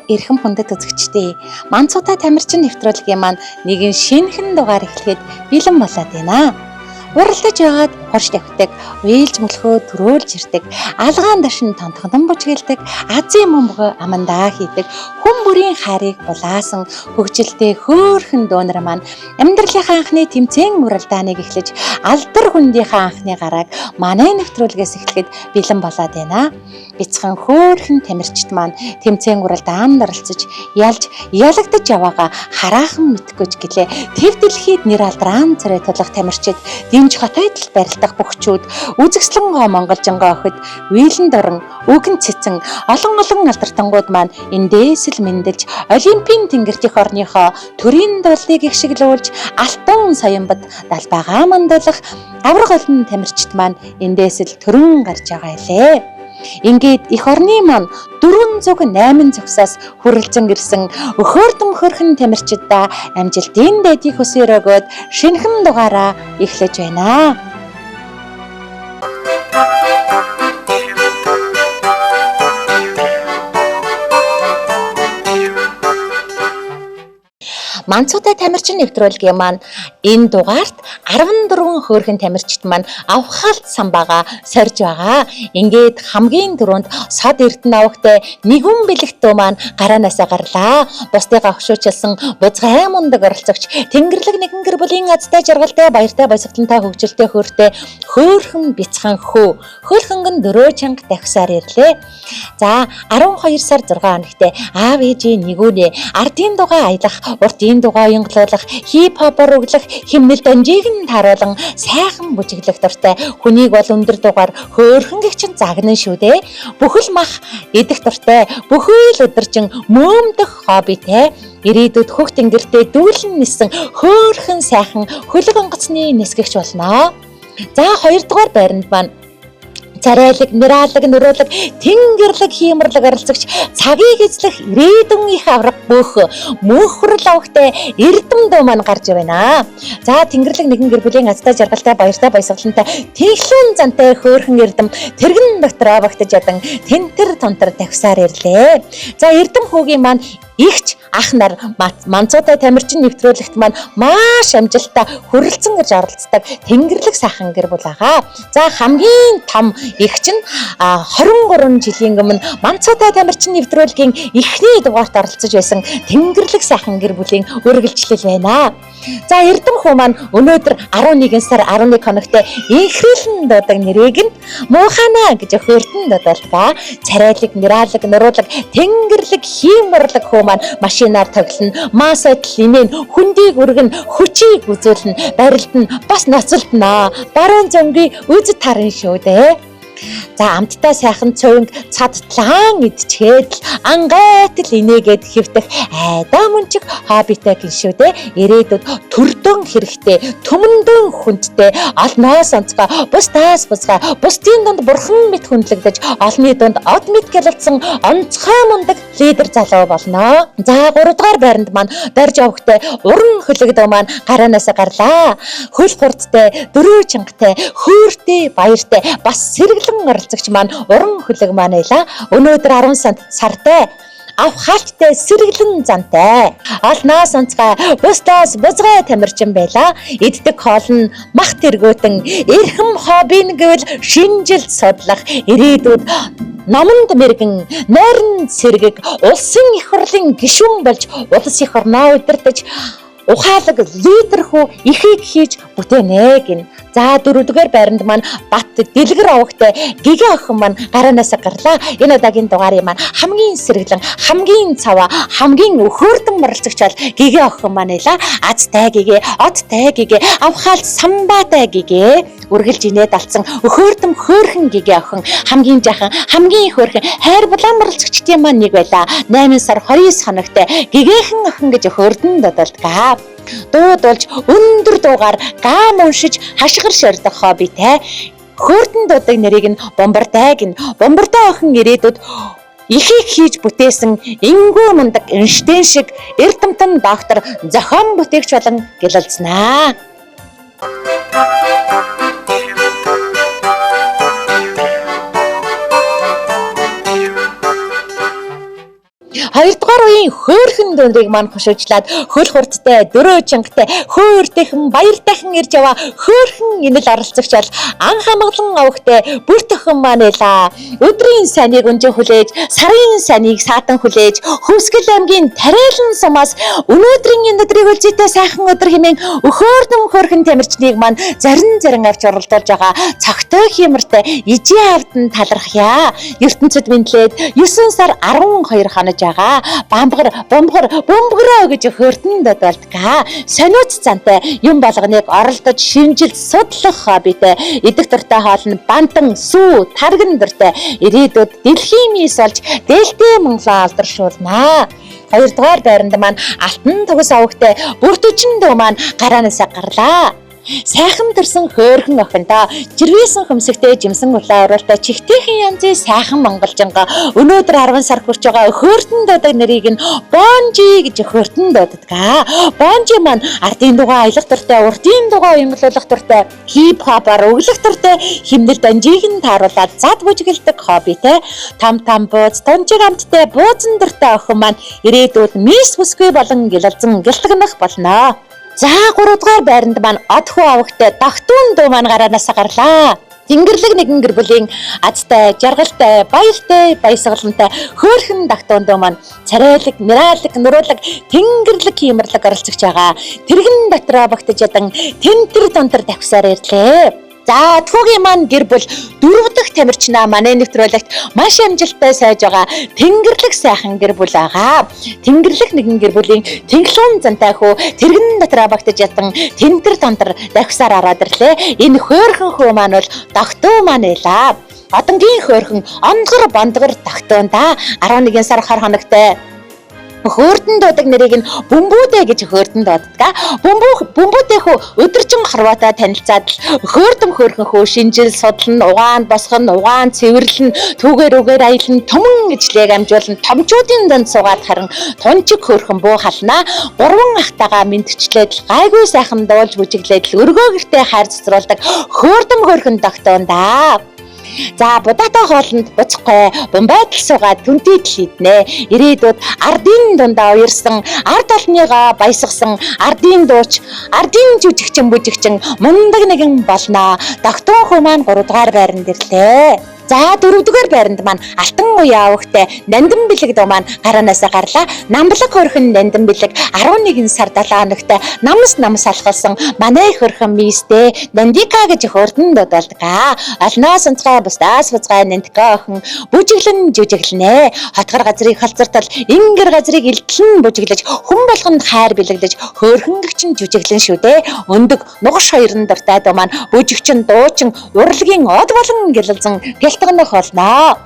Эрхэм хүндэт үзэгчдээ, Манцуудаа тамирчин нэвтрүүлгийн маань нэгэн шинэхэн дугаар эхлэхэд бэлэн болоод байна. Уралдаж байгаад хурш тавьдаг, уйлж мөлхөө төрөөлж ирдэг, алгаан дашин тонтгонон бүжгэлдэг, азийн мөмгөө амандаа хийдэг, хүн бүрийн хайрыг булаасан хөгжилтэй хөөхөн дүүнер маань амьдралынхаа анхны тэмцээн уралдааныг эхлэж, алдар хүндийнхээ анхны гарааг манай нэвтрүүлгээс эхлэхэд бэлэн болоод байна. Бяцхан хөөхөн тамирчид маань тэмцээн уралдаанд оролцож, ялж ялагдаж яваагаа хараахан мэдхгүй ч гэлээ. Төв дэлхийд нэр алдрaan царай тулах тамирчид, дэмж хотойдол барилдах бөхчүүд, үзэсгэлэн гоо монголжингоо охид, уйлан дорн, үгэн цэцэн, олон олон алдартангууд маань эндээс л мэндэлж, Олимпийн тэнгэрт эх орныхоо төрийн дулыг ихшиглүүлж, алтан саянбад далбайгаа мандуулах авраг олон тамирчид маань эндээс л төрөн гарч байгаа илээ. Ингээд эх орны маань 408 зогсоос хүрэлцэн ирсэн өхөрдөм хөрхэн тамирчидаа амжилтын дэдийг хүсээр өгөөд шинэхэн дугаараа эхлэж байна. Манцуутай тамирчин нэвтрүүлгийн маань энэ дугаарт 14 хөөрхөн тамирчид маань авхаалт самбаага сорж байгаа. Ингээд хамгийн түрүүнд сод эрдэнэ авагтай нэгүн бэлэгт дүү маань гараанаасаа гарлаа. Бусдыгаа хөшөөчилсөн бузгай мундаг оролцогч Тэнгэрлэг нэгэн гэр бүлийн азтай жаргалтай баяртай баясгалантай хөгжилтэй хөөртэй хөөрхөн бяцхан хөө хөлхөнгөн дөрөө чанга давхсаар ирлээ. За 12 сар 6 хоногт аав ээжийн нэгүнээ ардын дугаа аялах, урдын дугаа уянгалуулах, хип хопоор өглөх, химнэл донжийг нь тааруулан сайхан бүжиглэх дуртай. Хүнийг бол өндөр дугаар хөөрхөн гэгчин загнан шүү дээ. Бүхэл мах идэх дуртай, бүхэл өдөржин мөөмдөх хоббитэй. Ирээдүйд хөх тэнгэртээ дүүлэн нисэн хөөрхөн сайхан хөлөг онгоцны нисгэгч болно. За хоёрдугаар байранд маань царайлаг, нираалаг, нөрөөлөг, тэнгерлэг, хиймэрлэг оролцогч цагийг эзлэх ирээдүйн их авраг бөөх мөнхрөл авахтай эрдэм дүү маань гарч байна. За тэнгерлэг нэгэн гэр бүлийн азтай жаргалтай баяртай баясгалантай тэнхлүүн зантай хөөрхөн эрдэм тэргэн дотор авагтаж ядан тэнтэр тонтор давхсаар ирлээ. За эрдэм хүүгийн маань игч ах нар манцуутай тамирчин нэвтрүүлэгт маань маш амжилттай хүрэлцэн гэж оролцдог тэнгерлэг сайхан гэр бүл байгаа. За хамгийн том эгч нь 23 жилийн өмнө манцуутай тамирчин нэвтрүүлгийн эхний дугаарт оролцож байсан тэнгерлэг сайхан гэр бүлийн үргэлжлэл байна. За эрдэм хүү маань өнөөдөр 11 сар 11 хоногт инхрийлэн дуудаг нэрийг нь муухана гэж хөөртөн дуудалгаа. Царайлаг, нираалаг, нуруулаг, тэнгерлэг, хиймэрлэг хүү маань машинаар тоглоно, маасайтал инээн, хүндийг өргөн, хүчийг үзүүлнэ, барилдна, бас ноцолдно. Баруун зөнгийн үз таран шүү дээ. За амттай сайхан цувинг цадтлаан идчихэд л ангайтал инээгээд хэвтэх айдаа мөнчиг хоббитай гин шүү дээ. Ирээдүйд төрдөн хэрэгтэй, төмөндөн хүндтэй, олноос онцгой, бусдаас бусгай, бусдын дунд бурхан мэт хүндлэгдэж, олны дунд од мэт гялалцсан онцгой мундаг лидер залуу болно. За 3 дугаар байранд маань дорж авахтай уран хөлөгдөө маань гараанаасаа гарлаа. Хөл хурдтай, дөрөв чангатай, хөөртэй, баяртай, бас сэргэлэн оролцогч маань уран хөлөг маань байла. Өнөөдөр 10 санд сартай авхаалттай сэргэлэн зантай. Олноос онцгой, бусдаас бузгай тамирчин байла. Иддэг хоол нь мах тэргүүтэн, эрхэм хобби нь гэвэл шинжил судлах, ирээдүйд номонд мэрэгэн, нойрон сэргэг, улсын их хурлын гишүүн болж улс их орноо удирдах ухаалаг лидер хүү ихийг хийж бүтээнэ гин. За дөрөвдүгээр байранд маань Бат дэлгэр овогтой гэгээ охин маань гараанаасаа гарлаа. Энэ удаагийн дугаарын маань хамгийн сэргэлэн, хамгийн цаваа, хамгийн өхөрдөн морилцогч бол гэгээ охин маань байла. Азтай гэгээ, одтой гэгээ, авхаал самбаатай гэгээ үргэлж инээд алцсан өхөрдөм хөөрхөн гэгээ охин хамгийн жаахан, хамгийн хөөрхөн хайр булаан морилцогчдын маань нэг байла. 8 сар 29 хоногт гэгээхэн охин гэж өхөрдөн додолдгаа. Дуудулж өндөр дуугаар гам уншиж хашгир шордох хоббитай хөөрдөн дуудаг нэрийг нь бомбардай гин. Бомбардай охин ирээдүйд ихийг хийж бүтээсэн ингүү мундаг Эйнштейн шиг эрдэмтэн доктор зохион бүтээгч болон гэлэлцнэ. Хоёрдугаар Хоёрдугаар үеийн хөөрхөн дүнрийг маань хошуучлаад хөл хурдтай, дөрөө чангатай, хөөртэйхэн баяртайхан ирж яваа хөөрхөн инэл оролцогч бол ан хамглан овогтой бүр төхөн маань байлаа. Өдрийн сайныг өнжин хүлээж, сарын сайныг саатан хүлээж, Хөвсгөл аймгийн Тариалан сумаас өнөөдрийн энэ өдрийг үлзийтэй сайхан өдөр хэмээн өхөөрдөн хөөрхөн тамирчныг маань зарин зарин авч оролдуулж байгаа цогтой хиймортой ижийн авдан талархъя. ертөнцид мэдлээд 9 сар 12 хонож байгаа. Бамбгар, бомбгар, бөмбөгрөө гэж хөөртөн додолдог. Сониуц зантай юм болгоныг оролдож шинжил судлах хоббитэй идэх дуртай хоол нь бантан, сүү, тарган дуртай ирээдүйд дэлхийн мис болж дээлтэй Монголоо алдаршуулнаа. Хоёрдугаар байранд маань алтан тугас овогтой бүртөжин дүү маань гараанаасаа гарлаа. Сайхан төрсөн хөөрхөн охинтой жиргээсэн хөмсөгтэй жимсэн улаан уруултай чихтэйхэн янзын сайхан монголжинго өнөөдөр 10 сар хүрч байгаа хөөртөн дуудаг нэрийг нь Бонжи гэж хөөртөн дууддаг. Бонжи маань ардын дугаа аялах дуртай, урдын дугаа уянгалуулах дуртай, хип хопоор өглөх дуртай, химнэл данжийг нь тааруулаад зад бүжгэлдэг хоббитэй, там там бууз, тунжиг амттай буузан дуртай охин маань ирээдүйд мис бүсгүй болон гялалзан гялтганах болно. За 3 дугаар байранд маань од хүү авагтай догтун дүү маань гараанаасаа гарлаа. Тэнгэрлэг нэгэн гэр бүлийн азтай, жаргалтай, баяртай, баясгалантай хөөрхөн догтун дүү маань царайлаг, мираалаг, нуруулаг, тэнгэрλэг хиймэрлэг оролцогч байгаа. Тэргэн дотроо багтаж ядан тэнтэр тунтар давхсаар ирлээ. За түүгийн маань гэр бүл дөрөв дэх тамирчнаа манай нэвтрүүлэгт маш амжилттай сайж байгаа Тэнгэрлэг сайхан гэр бүл байгаа. Тэнгэрлэг нэгэн гэр бүлийн тэнхлүүн зантай хүү тэргэн дотроо багтаж ятан тэнтэр тонтор давхсаар ороод ирлээ. Энэ хөөрхөн хүү маань бол догтуу маань байлаа. Одонгийн хөөрхөн ондгор бондгор догтуун да 11 сар 20 хоногтой хөөрдөн дуудаг нэрийг нь бөмбүүдэ гэж хөөрдөн дууддаг. Бөмбүү бөмбүүдээ хөө өдөржин хорвоотой танилцаад л хөөрдөм хөөрхөн хөө шинжил судлан угаан босгон угаан цэвэрлэн түүгээр үгээр аялан түмэн ижлээг амжуулан томчуудын донд суугаад харин тунчиг хөөрхөн буу халнаа. Гурван ахтайгаа мэдчлээд л гайгүй сайхан дуулж бүжиглээд л өргөө гэртээ хайр цэцруулдаг хөөрдөм хөөрхөн тогтоон да. За будатай хоолнд буцахгүй бумбайтал суугаад түнтэй тал иднэ. Ирээдүйд ардын дундаа уярсан, ард олныгоо баясгасан, ардын дууч, ардын жүжигчин бүжигчин мундаг нэгэн болно. Догтун хүү маань 3 дугаар байранд ирлээ. За дөрөвдүгээр байранд маань алтан уяа авахтай нандин бэлэг дуу маань гараанаасаа гарлаа. Намблаг хөрхөн нандин бэлэг 11 сар 7 хоногтой намс намс алхалсан манай хөрхөн мистэй Нандика гэж хөрдөн дуудалдаг. Олноос онцгой бусдаас буцгай Нандика охин бүжиглэн жүжиглэнэ. Хотгор газрыг халзартал ингэр газрыг элдлэн бүжиглэж хүн болгонд хайр бэлэглэж хөөрхөн гэгчин жүжиглэн шүү дээ. Өндөг нугаш хоёрын дуртай дуу маань бүжигчин дуучин урлагийн од болон гэлэлзэн гялтганах болно.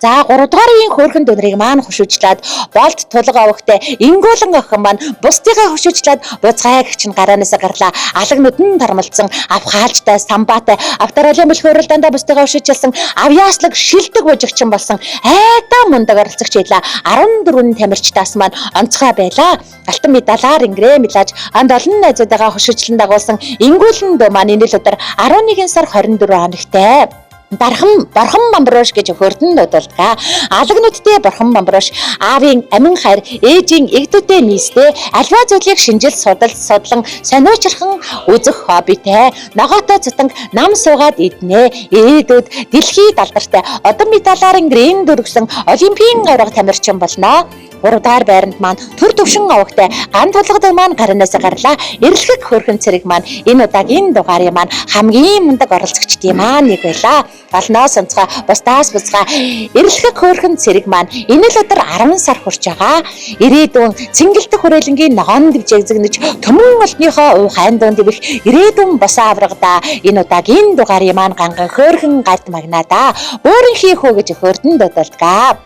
За 3 дугаар үеийн хөөрхөн дүнрийг маань хошуучлаад болт тулга овогтой ингүүлэн охин маань бусдыгаа хошуучлаад буцгай гэгч нь гараанаасаа гарлаа. Алаг нүдэн тармалцсан авхаалжтай самбаатай авторалын бүлх хуралдаандаа бусдыгаа хошуучлсан авьяаслаг шилдэг бужигчин болсон айдаа мундаг оролцогч байлаа. 14 тамирчдаас маань онцгой байлаа. Алтан медалаар ингэрээ мэлаж анд олон найзуудаагаа хошуучлан дагуулсан ингүүлэн дүү маань энэ л өдөр 11 сар 24 хоногтой. Бархан борхон бамбрууш гэж хөрдөн дуудалдаг. Алагнуудтай борхон бамбрууш аавын амин хайр, ээжийн эгдүүтэй мистэй альва зүйлийг шинжил судал судлан сониучрхан үзэх хоббитэй. Ногоотой цутанг нам суугаад иднэ. Ирээдүйд дэлхийд алдартай одон медалаар грэн дөрвсөн олимпийн аварга тамирчин болно. 3 дугаар байранд маань төр төвшин овогтой ган тулгадаг маань гаранаас гарлаа. Эрэлхэг хөрхөн цэрэг маань энэ удаагийн дугаарын маань хамгийн мундаг оролцогчдын маань нэг байлаа. Олноос онцгой бусдаас буцгаа эрэлхэг хөөрхөн цэрэг маань энэ л өдөр 10 сар хүрч байгаа. Ирээдүйн цэнгэлдэх хүрээлэнгийн ногоон дэвжээгзэгнэж төмөн олдныхоо уухайн дунд дэвэх ирээдүйн босоо аврагда энэ удаагийн дугаарын маань ганган хөөрхөн гад магнаа да. Бөөрөнхий хөө гэж хөөрдөн дуудалдаг.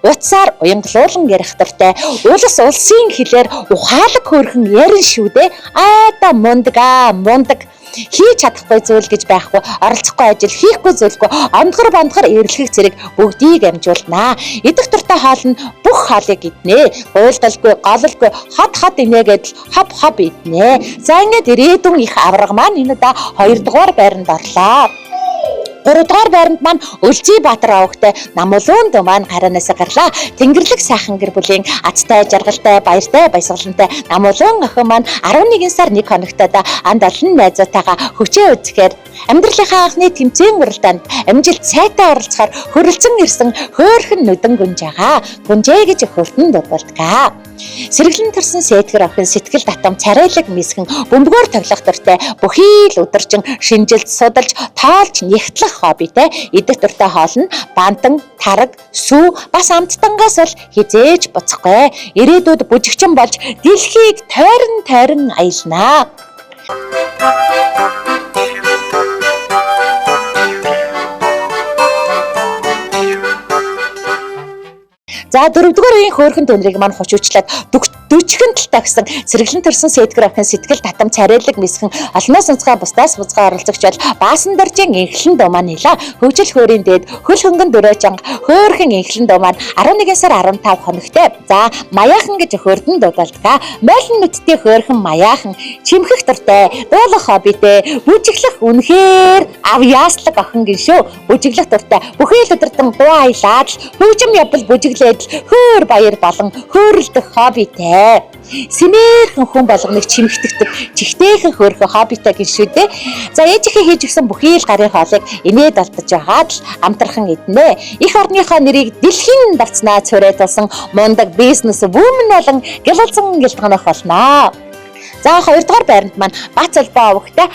Утсаар уянгалуулан ярих дуртай улс улсын хэлээр ухаалаг хөөрхөн ярин шүү дээ. Айда мундаг аа мундаг. Хийж чадахгүй зүйл гэж байхгүй, оролцохгүй ажил, хийхгүй зүйлгүй, ондгор бондгор эрлэх зэрэг бүгдийг амжуулнаа. Идэх дуртай хоол нь бүх хоолыг иднэ. Гуйлдалгүй, гололгүй, хот хот инээгээд л хоп хоп иднэ. За ингээд ирээдүйн их авраг маань энэ удаа 2 дугаар байранд орлоо. 3 дугаар байранд маань Өлзий Баатар овогтой Намулуун дүү маань гараанаас гарлаа. Тэнгэрлэг сайхан гэр бүлийн азтай, жаргалтай, баяртай, баясгалантай Намулуун охин маань 11 сар 1 хоногтод анд олон найзуудтайгаа хөчөө үзэхээр амьдралынхаа анхны тэмцээн уралдаанд амжилт сайтай оролцохоор хөрөлцөн ирсэн хөөрхөн нүдэн гүнж байгаа. Гүнжээ гэж хөлтөн дурддаг. Сэргэлэн төрсэн сэтгэр охин сэтгэл татам царайлаг мисхэн бөмбөгөөр тоглох дуртай бүхий л өдөржин шинжилж судалж тоолж нягтлах хоббитэй идэх дуртай хоол нь бантан, тараг, сүү бас амттангаас бол хизээж буцахгүй. Ирээдүйд бүжигчин болж дэлхийг тойрон тойрон аялнаа. За дөрөвдүгээр үеийн хөөрхөн төнрийг маань хучуучлаад 40 талтай гэсэн сэргэлэн төрсэн сэтгэр охин сэтгэл татам царайлаг мисхэн олноос онцгой бусдаас бузгай оролцогч бол баасан даржин инхлэн дуу маань нэлээ. Хөгжил хөөрийн дээд хөл хөнгөн дөрөөжинг хөөрхөн инхлэн дуу маань 11 сар 15 хоногтой. За маяахан гэж хөөрдөн дуудалдаг. Мойлон мэдтэй хөөрхөн маяахан чимхэх дуртай, дуулах хоббитэй, бүжиглэх үнэхээр авьяаслаг охин гин шүү. Бүжиглэх дуртай. Бүхий л өдөртөн дуу аялаад л хөгжим явбал бүжиглээд л хөөр баяр болон хөөрөлдөх хоббитэй. Сэмээрхэн хүн болгоныг чимхтэгдэг чихтэйхэн хөөрхөн хоббитэй гин шүү дээ. За ээжийнхээ хийж өгсөн бүхий л гарын хоолыг инээд алдаж байгаад л амтрахын иднэ. Их орныхоо нэрийг дэлхийн давцнаа цорой тулсан мундаг бизнес вүмэн болон гялалзан гэлтганах болно. За хоёрдугаар байранд маань Бац Улбаа овогтой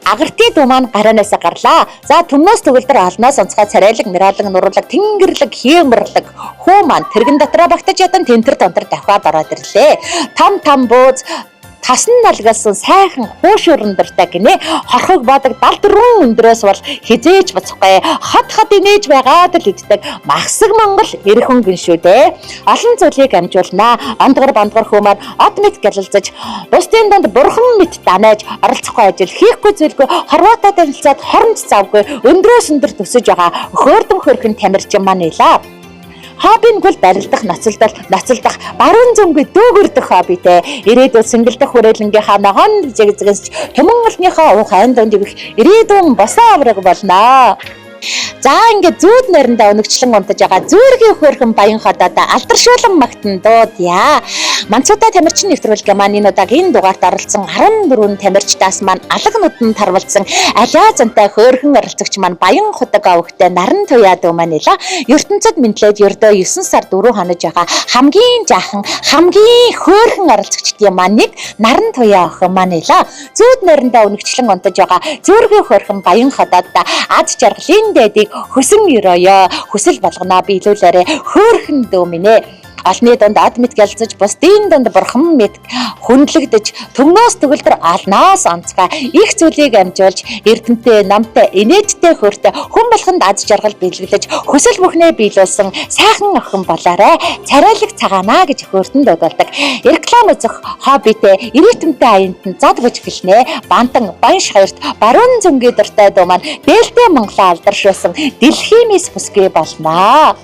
Агартын дүү маань гараанаас гарлаа. За түмнөөс төгөлдөр олноос онцгой царайлаг, миралан, нуруулаг, тэнгэрэлэг, хиймэрлэг хүү маань тэрэгэн дотроо багтаж ядан тэнтэр донтор давхиад ороод ирлээ. Том том бууз тасн налгалсан сайхан хуушурн дуртай гинэ. Хорхог бодог 74 өндрөөс бол хизээж буцахгүй. Хот хот инээж байгаад л иддэг. Махсаг Монгол эрхэн гин шүү дээ. Олон зүйлийг амжуулнаа. Ондгор бондгор хүү маань од мэт гялалзаж, бусдын дунд бурхан мэт данааж, оролцохгүй ажил хийхгүй зүйлгүй хорвоотой танилцаад хоромж завгүй өндрөөс өндөр төсөж байгаа хөөрдөн хөрхөн тамирчин маань нэлээ. Хобби нь гол барилдах, ноцолдол, ноцолдох, баруун зөнгүй дүүгэрдэх хоббитэй. Ирээдүйд сэнгэлдэх хүрээлэнгийнхаа ногоон зэгзэгсч түмэн олныхоо уух айн дунд ивэх ирээдүйн босоо авраг болно. За ингээд зүүд нойрондоо өнөгчлөн унтаж байгаа зүүргийн хөөрхөн баян ходоод алдаршуулан магтан дуудъя. Манцуудаа тамирчин нэвтрүүлгийн маань энэ удаагийн дугаарт оролцсон 14 тамирчдаас маань алга нүдэн тарвалдсан алиа зантай хөөрхөн оролцогч маань баян худаг овогтой наран туяа дүү маань нэлээ. ертөнцид мэдлээд ердөө 9 сар 4 хонож байгаа хамгийн жаахан хамгийн хөөрхөн оролцогчдын маань нэг наран туяа охин маань нэлээ. Зүүд нойрондоо өнөгчлөн унтаж байгаа зүүргийн хөөрхөн баян ходоод ад жаргалын дээдийг хөсөн өрөөё хүсэл болгоноо биелүүлээрэ хөөрхөн дүү минь ээ. Олны дунд ад мэт гялцаж, бусдын дунд бурхан мэт хүндлэгдэж, түмнөөс төгөлдөр алнаас онцгой их зүйлийг амжуулж, эрдэмтэй, намтай, инээдтэй хөөртэй хүн болгонд аз жаргал бэлгэлж, хүсэл бүхнээ биелүүлсэн сайхан охин болоорой. Царайлаг цагаанаа гэж хөөртөн дуудалдаг. Реклам үзэх хоббитэй, ирээдүйнтэй аянд нь зад бүжиглэнэ. Бантан, банш хоёрт баруун зөнгийн дуртай дуу маань дээлтэй Монголоо алдаршуулсан дэлхийн мис бүсгүй болно.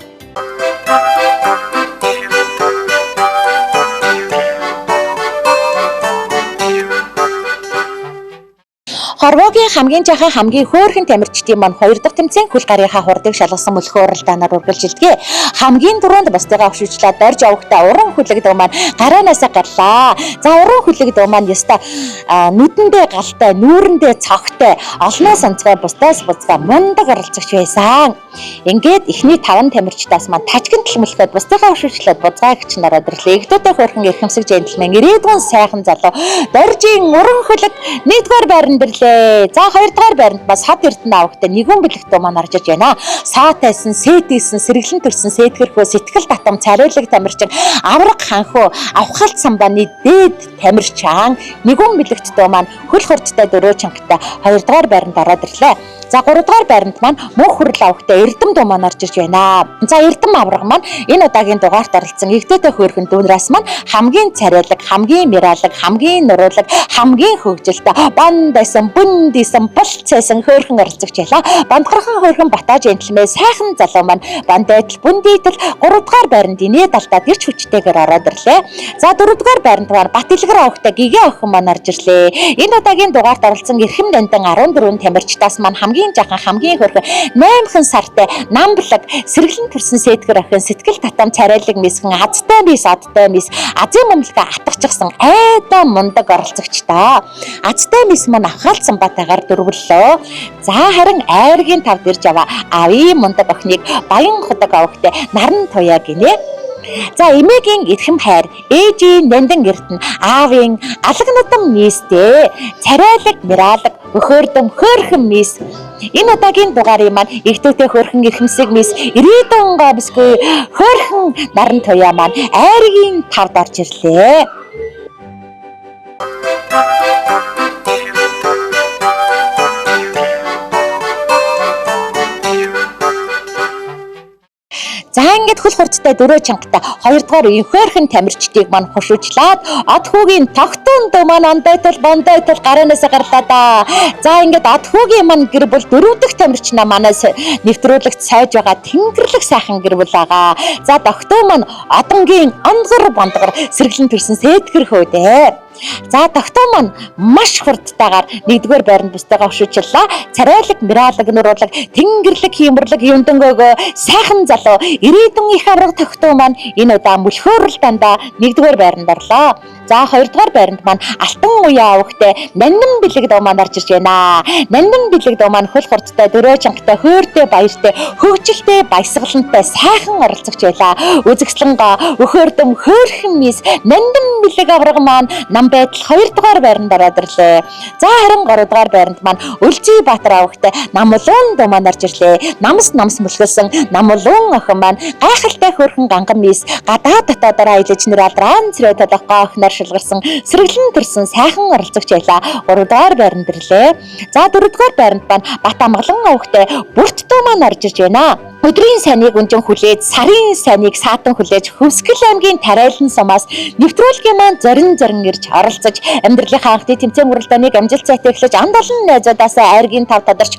Хорвоогийн хамгийн жаахан хамгийн хөөрхөн тамирчдын маань хоёр дахь тэмцээн хөл гарынхаа хурдыг шалгасан мөлхөө уралдаанаар үргэлжилдэг. Хамгийн түрүүнд бусдыгаа өгшүүжлээд дорж явахдаа уран хүлэгдв маань гараанаасаа гарлаа. За уран хүлэгдв маань ёстой нүдэндээ галтай, нүүрэндээ цогтой, олноос онцгой бусдаас бузгай мундаг оролцогч байсан. Ингээд эхний таван тамирчдаас маань тажигн тэлмэлхэд бусдыгаа өгшүүжлээд бузгай гिच нараад ирлээ. Эгдүүтэй хөөрхөн эрхэмсэг жентэлмен ирээдүйн сайхан залуу доржийн уран хүлэг нэгдүгээр байранд ирлээ. За хоёрдугаар байранд бас хад эрдэнэ авахтай нэгүн бэлэгтүү маань орж иж байна. Саатайсан, сэтийсэн, сэргэлэн төрсэн сэтгэр сэтгэрхөө сэтгэл татам царайлаг тамирчин авраг ханхөө авхалт самбааны дээд тамирчаан нэгүн бэлэгт дуу маань хөл хурдтай дөрөө чангатай 2 дугаар байранд ороод ирлээ. За 3 дугаар байранд маань мөнх хүрэл авахтай Эрдэм дуу маань орж ирж байна. За Эрдэм авраг маань энэ удаагийн дугаарт оролцсон эгдээтэй хөөрхөн дүүнраас маань хамгийн царайлаг, хамгийн миралаг, хамгийн нуруулаг, хамгийн хөгжилтэй банд байсан, бүндисэн, булцайсан хөөрхөн оролцогч байлаа. Бандгархан хөөрхөн Батаа жентэлмээ сайхан залуу маань бандайтал, бүндийтал 3 дугаар байранд инээд алдаад ирч хүчтэйгээр ороод ирлээ. За 4 дугаар байранд маань Бат Илгэр авахтай Гэгээ охин маань орж ирлээ. Энэ удаагийн дугаарт оролцсон эрхэм нандин 14 тамирчдаас маань хамгийн жахан, хамгийн хөөрхөн 8хан сартай намблаг сэргэлэн төрсэн сэтгэр охин сэтгэл татам царайлаг мисхэн азтай мис адтай мис азийн мөмлөгөө атгачихсан айдаа мундаг оролцогч та. Азтай мис маань авхаалт самбатайгаар дөрвөллөө. За харин айргийн тавд ирж аваа. Авийн мундаг охиныг Баян худаг авахтай наран туяа гинэ. За эмээгийн эрхэм хайр, ээжийн нандин эрдэнэ, аавын алга нудам мистэй, царайлаг, миралаг, өхөөрдөм хөөрхөн мис. Энэ удаагийн дугаарын маань эгтээтэй хөөрхөн эрхэмсэг мис, ирээдүйн гомсгүй хөөрхөн наран туяа маань айргийн тавд орж ирлээ. За ингээд хөл хурдтай дөрөө чангатай 2 дугаар үеийн хөөрхөн тамирчдыг маань хошуучлаад од хүүгийн тогтун дөө маань ондойтол бондойтол гараанаас гарлаа да. За ингээд од хүүгийн маань гэр бүл дөрөв дэх тамирчнаа манай нэвтрүүлэгт сайж байгаа тэнгэрлэг сайхан гэр бүл байгаа. За тогтун маань одонгийн ондгор бондгор сэргэлэн төрсэн сэтгэр хөө дээ. За тогтоо маань маш хурдтайгаар нэгдүгээр байранд бусдаагаа хөшүүчлээ. Царайлаг, миралаг, нуруулаг, тэнгэрλэг, хиймэрлэг, юмдангөөгөө сайхан залуу ирээдүйн их авраг тогтоо маань энэ удаа мөлхөөрөл дандаа нэгдүгээр байранд орлоо. За хоёрдугаар байранд маань алтан уяа авахтай нандин бэлэг дуу маань орж ирж байна. Нандин бэлэг дуу маань хөл хурдтай, дөрөө чангатай, хөөртэй, баяртай, хөгжилтэй, баясгалантай сайхан оролцогч байлаа. Үзэгслэнга өхөөрдөм хөөрхөн мис нандин бэлэг авраг маань нам байдал 2 дугаар байранд ороод ирлээ. За харин 3 дугаар байранд маань Өлзий Баатар авахтай Намулуун дуу маань орж ирлээ. Намс намс мөлхөлсөн Намулуун охин маань гайхалтай хөөрхөн ганган мис гадаа дотоодоор аялаж нэр алдрaan царай толгой охиноор шалгарсан сэргэлэн төрсэн сайхан оролцогч байлаа. 3 дугаар байранд ирлээ. За 4 дугаар байранд маань Бат Амгалан авахтай Бүрт дуу маань орж ирж байна. Өдрийн сайныг өнжин хүлээж, сарын сайныг саатан хүлээж, Хөвсгөл аймгийн тариалан сумаас нэвтрүүлгийн маань зорин зорин ирж оролцож, амьдралынхаа анхны тэмцээн уралдааныг амжилт сайтай эхлэж, анд олон найзуудаасаа айргийн тав тадарч,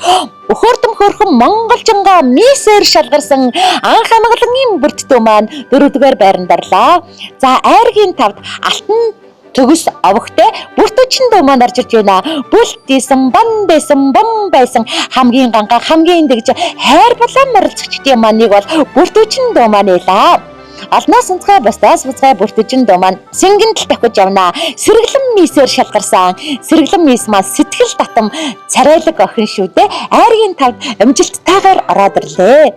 өхөрдөм хөрхөн монголжингаа мисээр шалгарсан анх амгалангийн бүрт дүү маань дөрөвдүгээр байранд орлоо. За айргийн тавд алтан төгс овогтой бүртөчн дүү маань орж ирж байна. Бүлтийсэн, бан байсан, бом байсан хамгийн ганга хамгийн дэгж хайр булан оролцогчдын маань нэг бол бүртөчн дүү маань байлаа. Олноос онцгой бусдаас буцгай бүртөжин дуу маань сингэнтэл давхиж явна. Сэргэлэн мисээр шалгарсан. Сэргэлэн мис маань сэтгэл татам царайлаг охин шүү дээ. Айргийн тавд амжилттайгаар ороод ирлээ.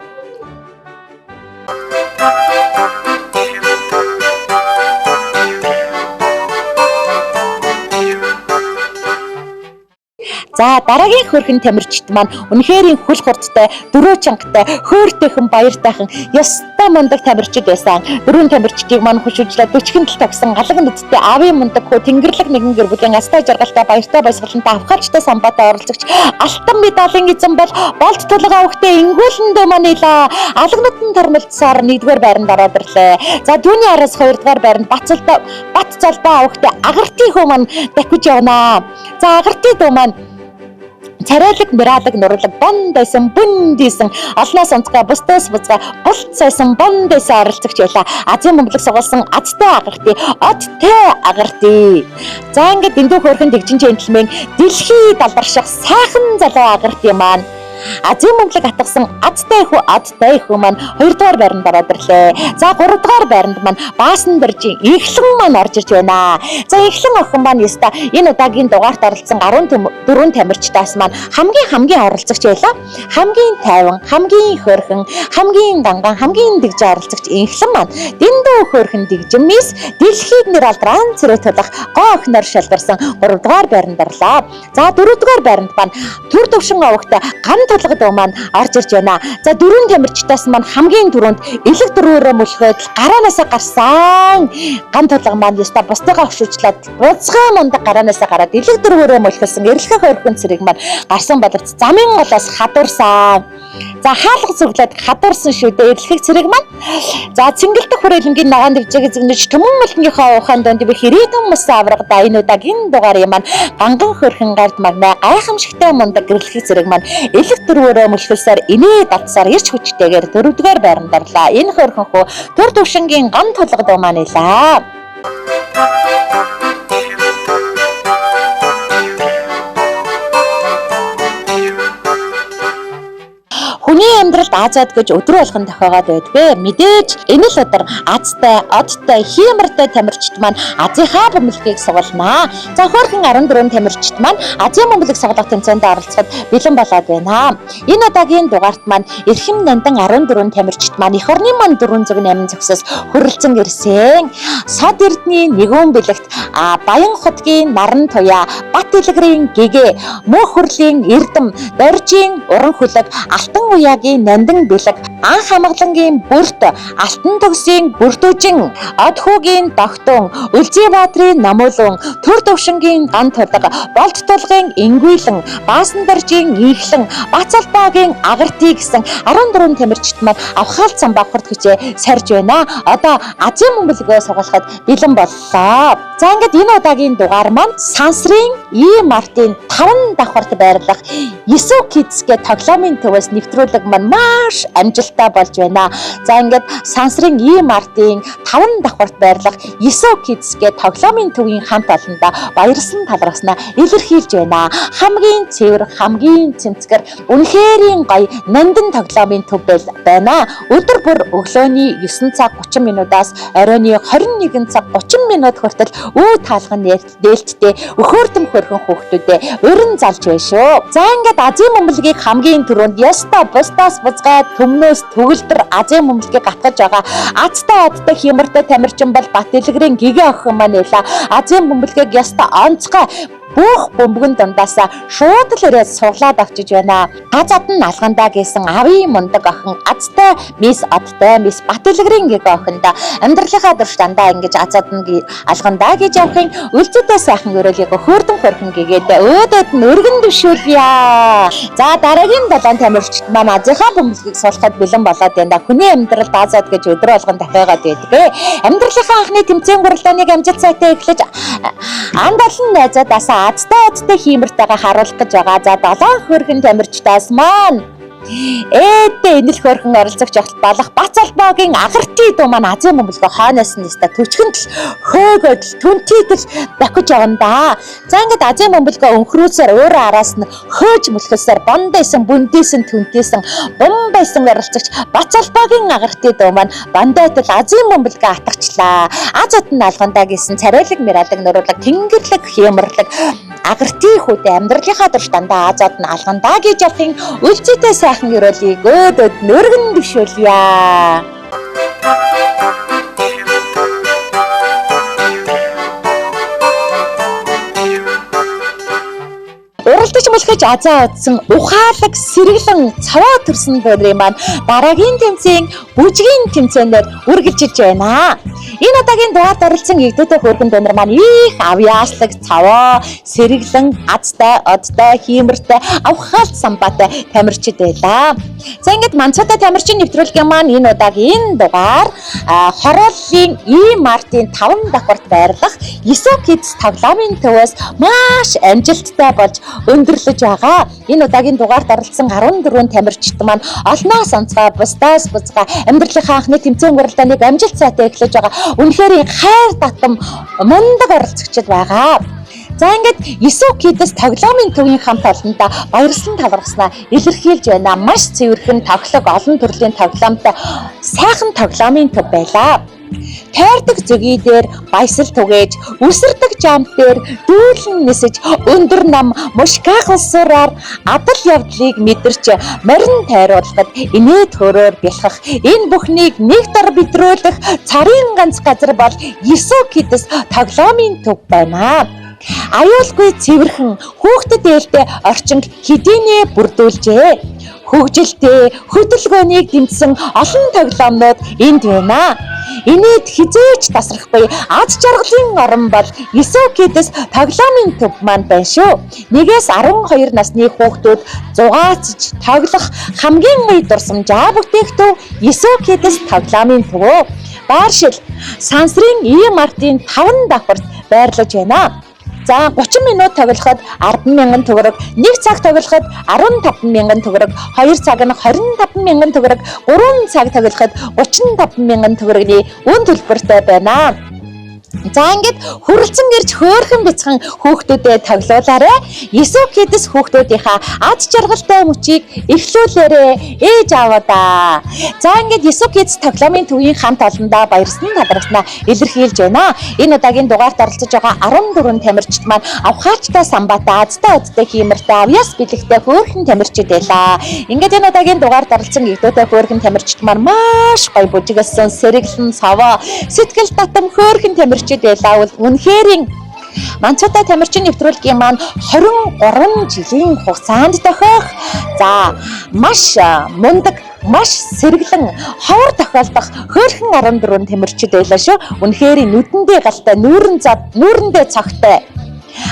За дараагийн хөрхэн тамирчид маань үнэхээр хөл хурдтай, дөрөө чангатай, хөөртэйхэн, баяртайхан, ёстой мундаг тамирчид байсан. Дөрвөн тамирчдыг маань хөшүүжлээ 40 тал тогсон алга нүдтэй аавын мундаг хөө тэнгэрλэг нэгэн гэр бүлийн астай жаргалтай, баяртай баясгалантай, авхаалчтай самбаатай оролцогч алтан медалийн эзэн бол болд тулга авахтай ингүүлэн дөө маань илаа. Алга нүдэн тормолцсоор нэгдүгээр байранд ороод ирлээ. За түүний араас хоёрдугаар байранд Бат золдоо Бат золдоо авахтай агартын хөө маань дахиж явнаа. За агартын дөө маань царайлаг, миралаг, нурлаг, бон байсан, бүндийсэн, олноос онцгой, бусдаас буцгай, булт сайсан, бон байсан оролцогч байлаа. Азийн бөмбөлөг сугалсан азтай агартыг, одтой агартыг. За ингээд дэндүү хөөрхөн дэгжин джентльмен дэлхий далдарших сайхан залуу агартын маань Азийн бөмбөлөг атгасан азтай хүү адтай хүү маань 2 дугаар байранд ороод ирлээ. За 3 дугаар байранд маань Баасан дөржийн Инхлэн маань орж ирж байна. За Инхлэн охин маань ёстой энэ удаагийн дугаарт оролцсон 14 тамирчдаас маань хамгийн оролцогч байлаа. Хамгийн тайван, хамгийн хөөрхөн, хамгийн данган, хамгийн дэгжин оролцогч Инхлэн маань дэндүү хөөрхөн дэгжин мис дэлхийд нэр алдрaan цэрэг тулах гоо охиноор шалгарсан 3 дугаар байранд орлоо. За 4 дугаар байранд маань төр төвшин овогтой гам тулга дуу маань орж ирж байна. За дөрвөн тамирчдаас маань хамгийн түрүүнд элэг дөрвөөрөө мөлхөөд гараанаасаа гарсан. Ган тулга маань ёстой бусдыгаа хөшүүжлээд бузгай мундаг гараанаасаа гараад элэг дөрвөөрөө мөлхөлсөн эрэлхэх өрхөн цэрэг маань гарсан боловч замын голоос хадуурсан. За хаалга зүглээд хадуурсан шүү дээ эрэлхэг цэрэг маань. За цэнгэлдэх хүрээлэнгийн ногоон дэвжээг эзэгнэж түмэн мөлтнгийнхаа ухаан донд би хэрэтэн мус аврагда энэ удаагийн дугаарын маань ганган хөрхэн гард магнаа гайхамшигтай мундаг гэрлэхэг зэрэг маань элэг дөрвөөрөө мөлхөлсөөр инээ татсаар ирч хүчтэйгээр дөрөвдүгээр байранд орлоо. Энэ хөрхэн хөө төр төвшингийн ган тулгад маань илаа. Хүний амьдралд азад гэж өдрө болгон тохиогоод байдгүй. Мэдээж энэ л өдөр азтай, одтой, хиймортой тамирчид маань азийнхаа бөмбөлгийг сугалнаа. За хөөрхөн 14 тамирчид маань азийн бөмбөлөг сугалах тэмцээнд оролцоход бэлэн болоод байна. Энэ удаагийн дугаарт маань эрхэм нандин 14 тамирчид маань эх орны маань 408 зөксөөс хүрэлцэн ирсэн. Сод эрдний нэгүн бэлэгт Баян хотгийн наран туяа, Бат дэлгэрийн гэгэ, Мөнх хүрлийн эрдэм, Доржийн уран хөлөг, Алтан уяагийн нандин бэлэг, Анх хамглангийн бүрт, Алтан төгсийн бүртүүжин, Одхүүгийн догтун, Үлзий баатрын намуулун, Төр төвшингийн ган тулга, Болд тулгын ингүйлэн, Баасандоржийн инхлэн, Бацалбаагийн агартыг гэсэн 14 тамирчид маань авхаал самбаа хурд хүчээ сорж байна. Одоо азийн бөмбөлгөө сугалахад бэлэн боллоо. За ингээд энэ удаагийн дугаар маань сансрын И Мартын 5 давхарт байрлах Есү Kids гэх тоглоомын төвөөс нэвтрүүлэг маань маш амжилттай болж байна. За ингээд сансрын И Мартын 5 давхарт байрлах Есү Kids гэх тоглоомын төвийн хамт олондоо баярлсан талархснаа илэрхийлж байна. Хамгийн цэвэр, хамгийн цэмцгэр, үнэхэрийн гоё нандин тоглоомын төв байна. Өдөр бүр өглөөний 9 цаг 30 минутаас оройн 21 цаг 30 минут хүртэл үү таалган нээлттэй өхөөрдөм хөрхөн хүүхдүүдээ урин залж байна шүү. За ингээд азийн бөмбөлгийг хамгийн түрүүнд ёстой бусдаас бузгай төмнөөс төгөлдөр азийн бөмбөлгийг гатгаж байгаа азтай одтой хиймортой тамирчин бол Бат дэлгэрийн гэгэ охин маань байла. Азийн бөмбөлгийг ёстой онцгой бүх бөмбөгөн дундаасаа шууд л ирээд суглаад авчиж байна. Газад нь алгандаа гэсэн авийн мундаг охин азтай мис одтой мис Бат дэлгэрийн гэгэ охиндоо амьдралынхаа турш дандаа ингэж азад нь алгандаа гэж явахын үлзэдээ сайхан өрөөлийг хөөрдөн хөрхөн гэгээд өөдөд нь өргөн дэвшүүлье. За дараагийн долоон тамирчид маань азийнхаа бөмбөлгийг суулгахад бэлэн болоод байна. Хүний амьдралд азад гэж өдөр болгон тохиогоод байдаг. Амьдралынхаа анхны тэмцээн гурилдааныг амжилт сайтай эхлэж анд олон найзуудаасаа азтай одтой хиймэртэйгээ харуулах гэж байгаа. За долоон хөрхөн тамирчдаас маань ээдээ энэл хөрхөн оролцогч болох Бац албаагийн агартын дуу маань азийн бөмбөлгөө хойноос нь өста төчгөнтл хөөгөөд түнтийдэл бохиж явна да. За ингээд азийн бөмбөлгөө өнхрүүлсээр өөрөө араас нь хөөж мөлхөлсөөр бондайсан бүндээсэн түнтээсэн бум байсан оролцогч Бац албаагийн агартын дуу маань бандайтал азийн бөмбөлгөө атгачлаа. Азад нь алгандаа гэсэн царайлаг миралаг нуруулаг тэнгэрлэг хямарлаг агартын хүүдээ амьдралынхаа турш дандаа азад нь алгандаа гэж явахын үлзийтэй сайхан өрөөлийг өөдөд нөргөн дэвшүүлье. Уралдаж мөлхөж азаа одсон ухаалаг сэргэлэн цаваа төрсөн дүүрийн маань дараагийн тэмцээн бүжгийн тэмцээнээр үргэлжилж байна. Энэ удаагийн дугаард оролцсон эгдүүтэй хөөрхөн дүүнер маань их авьяаслаг цаваа сэргэлэн азтай одтой хиймэртэй авхаалт самбаатай тамирчид байлаа. За ингээд манцуутай тамирчин нэвтрүүлгийн маань энэ удаагийн дугаар хорооллын И Мартын 5 давхарт байрлах Есү Kids тоглоомын төвөөс маш амжилттай болж өндөрлөж байгаа. Энэ удаагийн дугаард оролцсон 14 тамирчид маань олноос онцгой, бусдаас бузгай амьдралынхаа анхны тэмцээн гурилдааныг амжилт сайтай эхлэж байгаа. Үнэхээр хайр татам мундаг оролцогчид байгаа. За ингээд Есү Kids тоглоомын төвийн хамт олондоо баярлсан талархснаа илэрхийлж байна. Маш цэвэрхэн тоглог, олон төрлийн тоглоомтой сайхан тоглоомын төв байлаа. Тойрдог зөгүй дээр баясал түгээж, үсэрдэг жамп дээр дүүлэн нисэж, өндөр нам мушках улсураар адал явдлыг мэдэрч морин тайруулахад инээд хөрөөр бялхах энэ бүхнийг нэг дор бидрүүлэх царын ганц газар бол Есү Kids тоглоомын төв байна. Аюулгүй цэвэрхэн хүүхдэд ээлтэй орчинг хэдийнэ бүрдүүлжээ. Хөгжилтэй хөдөлгөөнийг дэмжсэн олон тоглоомнууд энд байна. Инээд хэзээ ч тасрахгүй аз жаргалын орон бол Есү Кидс тоглоомын төв маань байна шүү. 1-ээс 12 насны хүүхдүүд зугаацж тоглох хамгийн гоё дурсамжаа бүтээх төв Есү Кидс тоглоомын төв. Байршил Сансрын E-Mart-ын 5 давхарт байрлаж байна. За 30 минут тоглоход 10,000 төгрөг, 1 цаг тоглоход 15,000 төгрөг, 2 цаг нь 25,000 төгрөг, 3 цаг тоглоход 35,000 төгрөгийн үн төлбөртэй байна. За ингээд хүрэлцэн ирж хөөрхөн бяцхан хүүхдүүдэд тоглуулаарай. Есү Кидс хүүхдүүдийнхаа аз жаргалтай мөчийг эхлүүлээрэй ээж аавуудаа. За ингээд Есү Кидс тоглоомын төвийн хамт олондоо баярсан талархснаа илэрхийлж байна. Энэ удаагийн дугаарт оролцож байгаа 14 тамирчид маань авхаачтай самбаатай, азтай одтой хиймэртэй, авьяас бэлэгтэй хөөрхөн тамирчид байлаа. Ингээд энэ удаагийн дугаарт оролцсон эгдүүтэй хөөрхөн тамирчид маань маш гоё бүжиглэсэн, сэргэлэн саваа, сэтгэл татам хөөрхөн тамирчид байлаа. Үнэхээр Манцуутай тамирчин нэвтрүүлгийн маань 23 жилийн хугацаанд тохиох за маш мундаг, маш сэргэлэн ховор тохиолдох хөөрхөн 14 тамирчид байлаа шүү. Үнэхээр нүдэндээ галтай, нүүрэн зад, нүүрэндээ цогтой,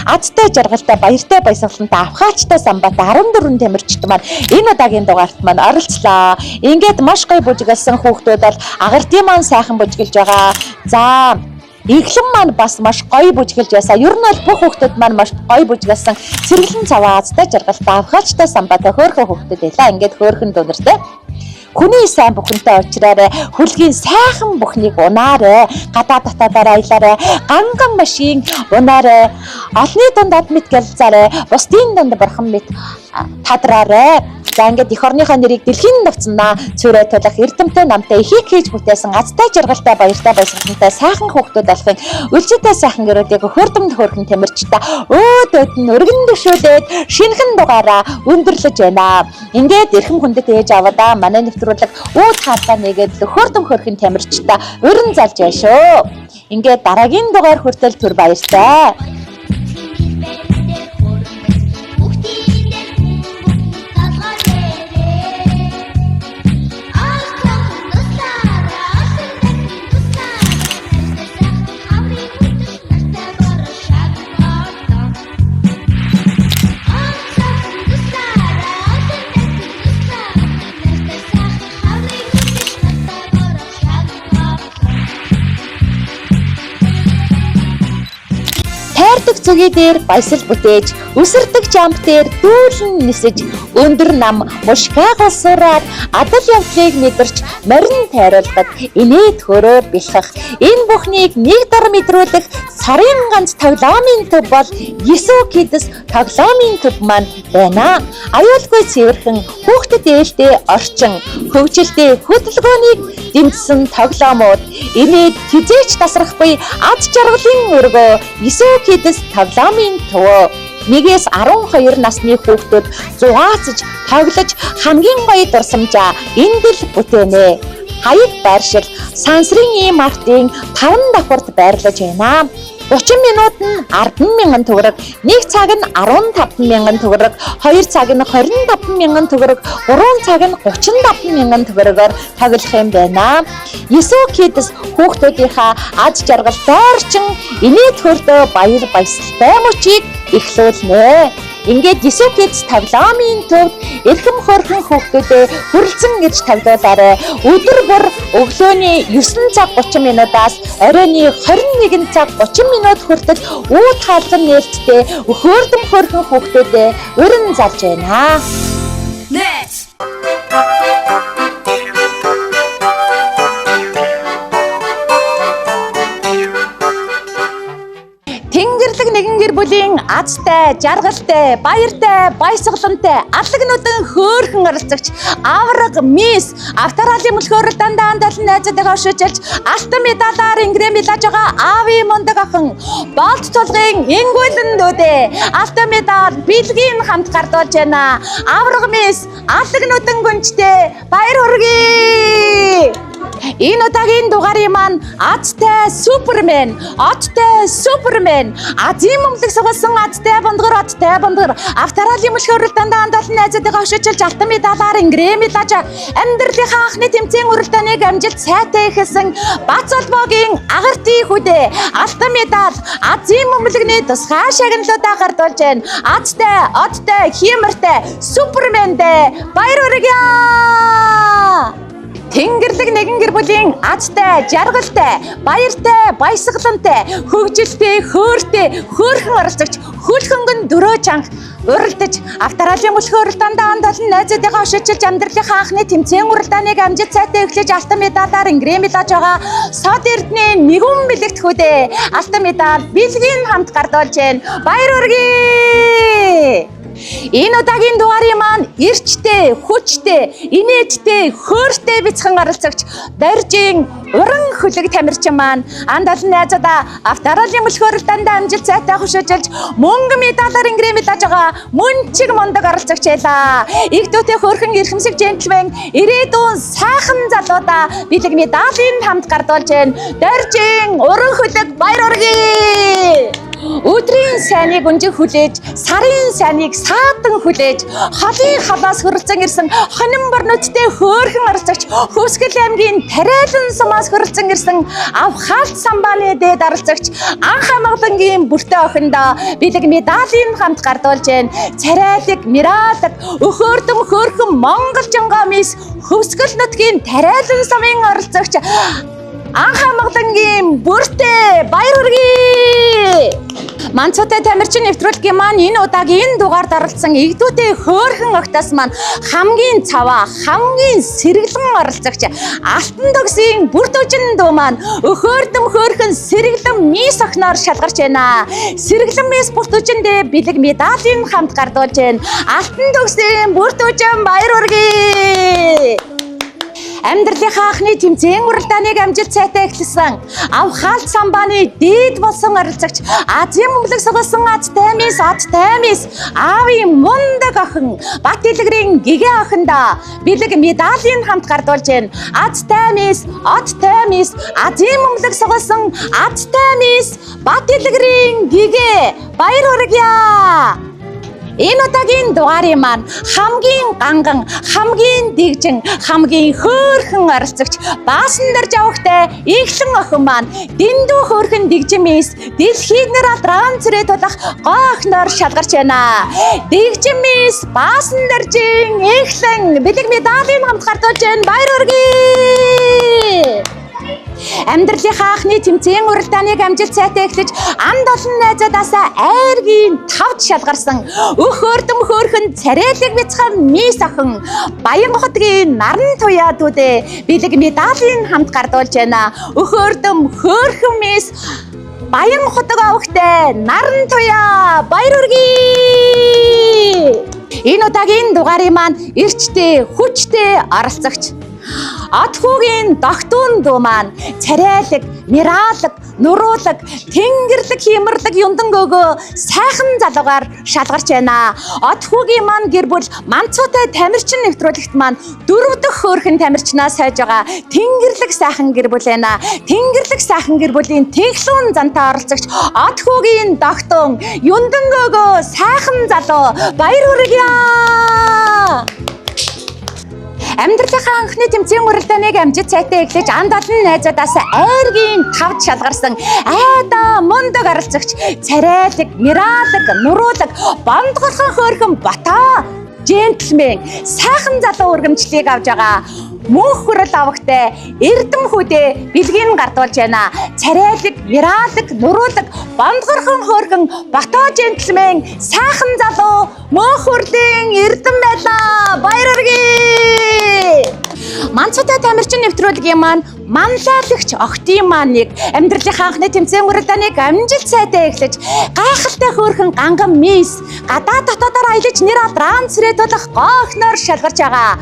азтай жаргалтай, баяртай баясгалантай, авхаачтай самбаатай 14 тамирчид маань энэ удаагийн дугаарт маань оролцлоо. Ингээд маш гоё бүжиглэсэн хүүхдүүд бол агартын маань сайхан бүжиглэж байгаа. За Эглэн маань бас маш гоё бүжиглэж байсан. Ер нь бол бүх хүүхдүүд маань маш гоё бүжиглэсэн. Сэргэлэн цаваа, азтай жаргалтай, авхаачтай самбаатай хөөрхөн хүүхдүүд байлаа. Ингээд хөөрхөн дүүнертэй. Хүний сайн бүхэнтэй уулзраарай. Хүлгийн сайхан бүхнийг унаарай. Гадаа дотоодоор аялаарай. Ганган машин унаарай. Олны дунд од мэт гэлзаарай. Бусдын дунд бурхан мэт тадраарай. За ингээд эх орныхоо нэрийг дэлхийн давцнаа цөрөө тулах эрдэмтэй намтай ихийг хийж бүтээсэн азтай жаргалтай баяртай баясгалантай сайхан хүүхдүүд болохын өлзөтэй сайхан гэрүүдийг хөрдөмд хөөрхөн тамирчтай өөд өд нь өргөн дөшөөлээд шинэхэн дугаараа өндөрлөж байна. Ингээд эрхэм хүндэт ээж аваадаа манай нэвтрүүлэг үүд хаалгаа нэгээд хөрдөм хөөрхөн тамирчтай өрн залж байна шүү. Ингээд дараагийн дугаар хүртэл түр баяртай. Тайрдаг зүгий дээр баясал бүтээж, өсөрдөг жамп дээр дүүлэн нисэж, өндөр нам мушгаа голсуураар адал явдлыг мэдэрч морин тайруулгад инээд хөрөөр бэлхэх. Энэ бүхнийг нэг дор мэдрүүлэх сарын ганц тоглоомын төв бол Есү Кидс тоглоомын төв маань байна. Аюулгүй цэвэрхэн хүүхдэд ээлтэй орчин, хөгжилтэй хөдөлгөөнийг дэмжсэн тоглоомууд инээд хэзээ ч тасрахгүй ад жаргалын өргөө Есү Кидс тоглоомын төв. 1-ээс 12 насны хүүхдүүд зугаацж, тоглож хамгийн гоё дурсамжаа энд л бүтээнэ. Хаяг байршил Сансрын E-Mart-ын 5 давхарт байрлаж байна. 30 минут нь 10,000 төгрөг, 1 цаг нь 15,000 төгрөг, 2 цаг нь 25,000 төгрөг, 3 цаг нь 35,000 төгрөгөөр тоглох юм байна. Есү Кидс хүүхдүүдийнхаа аз жаргалтай орчин, инээд хөрдөө баяр баясгалтай мөчийг эхлүүлнэ. Ингээд Есү Кидс тоглоомын төвд эрхэм хөөрхөн хүүхдүүдээ хүрэлцэн ирж тоглоулаарай. Өдөр бүр өглөөний 9 цаг 30 минутаас оройн 21 цаг 30 минут хүртэл үүд хаалган нээлттэй хөөрдөм хөөрхөн хүүхдүүдээ урин залж байна. Next. Тэнгэрлэг нэгэн гэр бүлийн азтай, жаргалтай, баяртай, баясгалантай, алаг нүдэн хөөрхөн оролцогч авраг мисс Австралийн мөлхөөрөл дандаа андалан найзуудыгаа өшөөжлж алтан медалаар ингрэм милаж байгаа аавын мундаг охин болт тулгын ингүүлэн дүүдээ алтан медаль бэлгийн хамт гардуулж байна. Авраг мисс алаг нүдэн гүнжтэй баяр хүргэе. Энэ удаагийн дугаарын маань Азтай Супермен, Оттой Супермен, Азийн бөмбөлөг сугалсан Азтай Бондгор, Оттой Бондгор, Австралийн мөлхөө уралдаанд андалан найзуудыгаа өшөөчилж алтан медалаар ингрэм медалж амьдралынхаа анхны тэмцээн уралдааныг амжилт сайтай эхэлсэн Бац холбоогийн агартын хүдэ алтан медаль Азийн бөмбөлөгний тусгай шагналуудаа гардуулж байна. Азтай, Оттой, Химэртэй, Супермендээ баяр хүргье! Тэнгэрлэг нэгэн гэр бүлийн азтай, жаргалтай, баяртай, баясгалантай, хөгжилтэй, хөөртэй, хөөрхөн оролцогч хөлхөнгөн дөрөө чанх уралдаж Австралийн мөлхөө уралдаанд анд олон найзуудыгаа өшөөчилж амьдралынхаа анхны тэмцээн уралдааныг амжилт сайтай эхлэж алтан медалаар ингрэм медалж байгаа Сод Эрдэнэ нэгүн бэлэгт хөдөө алтан медаль бэлгийн хамт гардуулж байна. Баяр хүргэе! Энэ удаагийн дугаарын маань эрчтэй, хүчтэй, инээдтэй, хөөртэй бяцхан оролцогч Доржийн уран хөлөг тамирчин маань анд олон найзуудаа Австралийн мөлхөө уралдаанд амжилт сайтай хөшөөжилж мөнгө медалаар ингрэм медалж байгаа мөнчиг мундаг оролцогч байлаа. Их дүүтэй хөөрхөн эрхэмсэг джентльмен ирээдүйн сайхан залуудаа бэлэг медалийн хамт гардуулж байна. Доржийн уран хөлөг баяр хүргэе! Өдрийн сайныг өнжиг хүлээж, сарын сайныг саадан хүлээж, холын халаас хөрөлцөн ирсэн хонин борноттой хөөрхөн оролцогч Хөөсгөл аймгийн Тариалан сумаас хөрөлцөн ирсэн Авхаалт самбааны дээд оролцогч Анх амгалангийн бүртэ охиндоо бэлэг медалийн хамт гардуулж байна. Царайлаг, Миралаг, өхөөрдөм хөөрхөн Монголжонгоо мис Хөвсгөл нутгийн Тариалан сумын оролцогч Анх амгалангийн бүртэ баяр хүргэе! Манцуутай тамирчин нэвтрүүлгийн маань энэ удаагийн энэ дугаард оролцсон эгдүүтэй хөөрхөн огтоос маань хамгийн цаваа, хамгийн сэргэлэн оролцогч Алтан төгсийн бүрт өжин дүү маань өхөөрдөм хөөрхөн сэргэлэн мис охиноор шалгарч байна. Сэргэлэн мис бүрт өжиндээ бэлэг медалийн хамт гардуулж байна. Алтан төгсийн бүрт өжин баяр хүргэе! Амьдралынхаа анхны тэмцээн уралдааныг амжилт сайтай эхэлсэн. Авхаалт самбааны дээд болсон оролцогч Азийн бөмбөлөг сугалсан Азтай мис, Оттой мис, аавын мундаг охин Бат Дэлгэрийн гэгээ охиндоо бэлэг медалийн хамт гардуулж байна. Азтай мис, Оттой мис, Азийн бөмбөлөг сугалсан Азтай мис, Бат Дэлгэрийн гэгээ баяр хүргье! Энэ удаагийн дугаарын маань хамгийн ганган, хамгийн дэгжин, хамгийн хөөрхөн оролцогч Баасан дээр жавхтай инхлэн охин маань дэндүү хөөрхөн дэгжин мис дэлхийг нэр алдрaan цэрээ тулах гоо охиноор шалгарч байна. Дэгжин мис Баасан дэржин инхлэн бэлэг медалийн хамт гардуулж байна. Баяр хүргэе! Амьдралынхаа анхны тэмцээн уралдааныг амжилт сайтай эхлэж анд олон найзуудаасаа айргийн тавд шалгарсан өх өөрдөм хөөрхөн царайлаг бяцхан мис охин Баян хотгийн наран туяа дүүдээ бэлэг медалийн хамт гардуулж байна. Өх өөрдөм хөөрхөн мис Баян хотог овогтой наран туяа баяр хүргэе! Энэ удаагийн дугаарын маань эрчтэй, хүчтэй оролцогч Отхуугийн догтун дүү маань царайлаг, мираалаг, нуруулаг, тэнгерлэг, химэрлэг юндан гөөгөө сайхан залуугаар шалгарч байна. Отхуугийн маань гэр бүл манцуутай тамирчин нэвтрүүлэгт маань дөрөв дэх хөөрхөн тамирчнаа сойж байгаа тэнгерлэг сайхан гэр бүл байна. Тэнгерлэг сайхан гэр бүлийн тэнхлүүн зантай оролцогч Отхуугийн догтун юндан гөөгөө сайхан залуу баяр хүргье! Амьдралынхаа анхны тэмцээн уралдааныг амжилт сайтай эхлэж анд олон найзуудаас айргийн тавд шалгарсан айдаа мундаг оролцогч царайлаг, мираалаг, нуруулаг, бондгорхон хөөрхөн Бата джентльмен сайхан залуу өргөмжлийг авч байгаа мөнх хөрөл авахтай эрдэм хөдөө бэлгийг гардуулж байна. Царайлаг, мираалаг, нуруулаг, бондгорхон хөөрхөн Бата джентльмен сайхан залуу мөнх хөрлийн эрдэм байлаа. Баяр хүргэе! Манцуутай тамирчин нэвтрүүлгийн маань манлайлагч охтын маань нэг амьдралынхаа анхны тэмцээн уралдааныг амжилт сайтай эхлэж гайхалтай хөөрхөн ганган мис гадаа дотоодоор аялаж нэр алдрaan цэрээ тулах гоо охиноор шалгарч байгаа.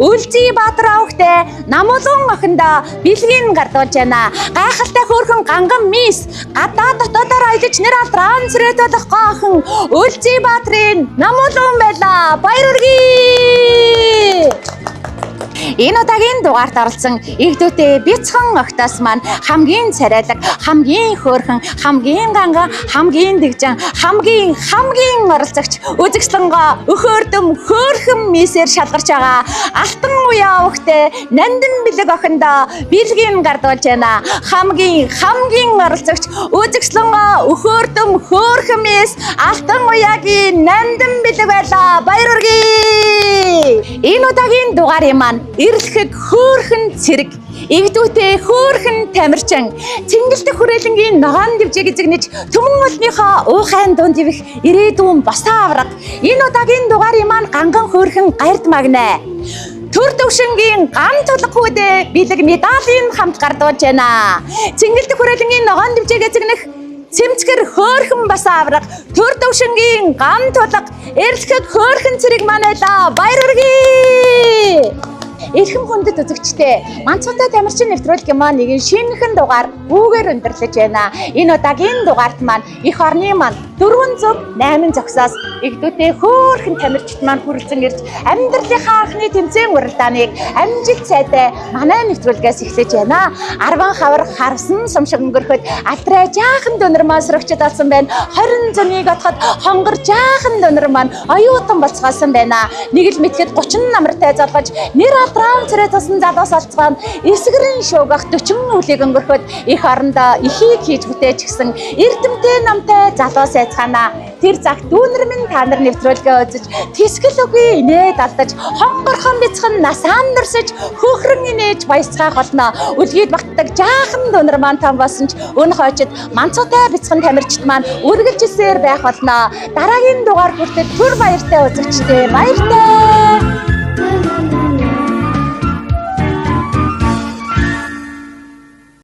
Үлзий Баатар авахтай намуулан охиндоо бэлгийг гардуулж байна. Гайхалтай хөөрхөн ганган мис гадаа дотоодоор аялаж нэр алдрaan цэрээ тулах гоо охин Үлзий Баатрын намуулан байлаа. Баяр хүргэе! Энэ удаагийн дугаарт оролцсон игдүүтэй бяцхан огтоос маань хамгийн царайлаг, хамгийн хөөрхөн, хамгийн ганган, хамгийн дэгжин, хамгийн хамгийн оролцогч үзэгслэнгоо өхөөрдөм хөөрхөн мисээр шалгарч байгаа Алтан уяа овогтой Нандин бэлэг охиндоо бэлгийн гардуулж байна. Хамгийн хамгийн оролцогч үзэгслэнгоо өхөөрдөм хөөрхөн мис Алтан уяагийн Нандин бэлэг байлаа. Баяр хүргэе. Энэ удаагийн дугаарын маань эрлэхэг хөөрхөн цэрэг Игдүүтэй хөөрхөн тамирчин цэнгэлдэх хүрээлэнгийн ногоон дэвжээг эзэгнэж түмэн олныхоо уухайн дунд ивэх ирээдүйн босоо авраг. Энэ удаагийн дугаарын маань ганган хөөрхөн гард магнаа. Төр төвшингийн гам тулга хүүдээ бэлэг медалийн хамт гардуулж байна. Цэнгэлдэх хүрээлэнгийн ногоон дэвжээг эзэгнэх Цэмцгэр хөөрхөн бас авраг, төр төвшингийн гам тулга, эрлэхэг хөөрхөн цэрэг маань байлаа. Баяр хүргэе! Эрхэм хүндэт үзэгчдээ, Манцуутай тамирчин нэвтрүүлгийн маань нэгэн шинэхэн дугаар үүгээр өндөрлөж байна. Энэ удаагийн дугаарт маань эх орны маань 408 зогсоос эгдүүтэй хөөрхөн тамирчид маань хүрэлцэн ирж амьдралынхаа анхны тэмцээн уралдааныг амжилт сайтай манай нэвтрүүлгээс эхлэж байна. 10 хавар харсан сум шиг өнгөрөхөд алдрай жаахан дөнөр маань сөрөгчд болсон байна. 20 зөнийг отоход хонгор жаахан дөнөр маань оюутан болцгоосон байна. Нэг л мэтгэд 30 намартай золгож нэр алдраан царай тусан залуус олцгоон эсгэрэн шуугах 40 үлийг өнгөрөхөд эх орондоо ихийг хийж бүтээч гисэн эрдэмтэй намтай залуус айцгаана. Тэр цагт дүүнер минь та нар нэвтрүүлгээ үзэж тэсгэл үгүй инээд алдаж хонгорхон бяцхан насаан нөрсөж хөөхрөн инээж баясгаах болно. Үлгийд багтдаг жаахан дүүнер маань том болсон ч өн хойчид манцуутай бяцхан тамирчид маань үргэлжилсээр байх болно. Дараагийн дугаар хүртэл түр баяртай үзэгчдээ баяртай.